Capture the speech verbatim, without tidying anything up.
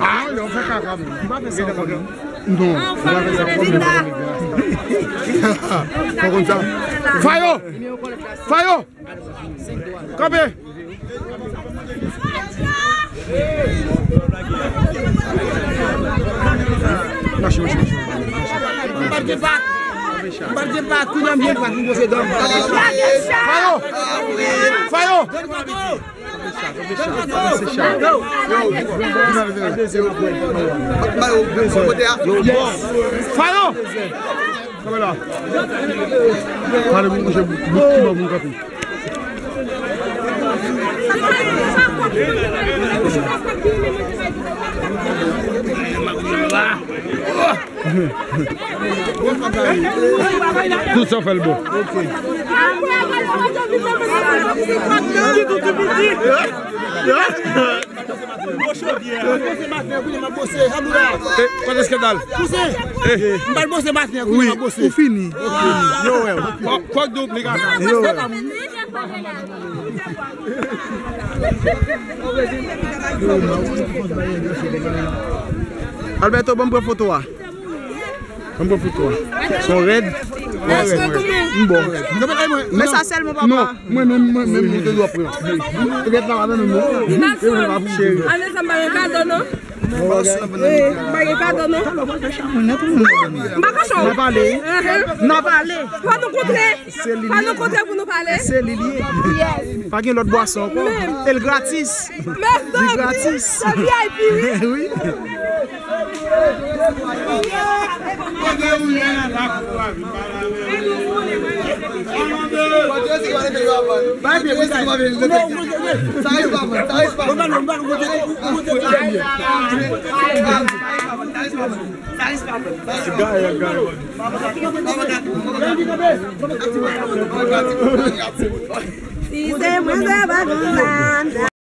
Ah, yo fè kaka, m pa fè sa ankò, non. Non, m pa fè sa ankò, non. Fò konn sa. Fayo! Fayo! Kanpe! Mache, mache, mache. M pa t gen pak. M pa t gen pak. Kounye a m gen pak, m poze dan. Fayo! Fayo! Fayo! Kanpe la! Pale pou mwen, bout ki bò pou m kanpe. Tout sa fè l bon. Eh, kote eskandal? Kouzen, m pral bose maten an, wi, m ap bose. Ou fini. Yo wè w. Kòk duplik a. Yo wè w. Alberto, ban m pran foto a. Ban m pran foto a. Son rèd. M bon. Men sa sèlman, papa. Non, mwen menm, mwen menm, mwen te dwe pran. Ou gen travay menm, non? Cheri. Ane sa m pa gen kado, non? Eh, m pa gen kado, non? M pa kòchon. N a pale. N a pale. Fò nou kontre. Fò nou kontre pou nou pale. Se li li ye. Pa gen lòt bwason ankò. E l gratis. Li gratis. Se V I P, wi. Wi. Si se mwen, se pa konsa.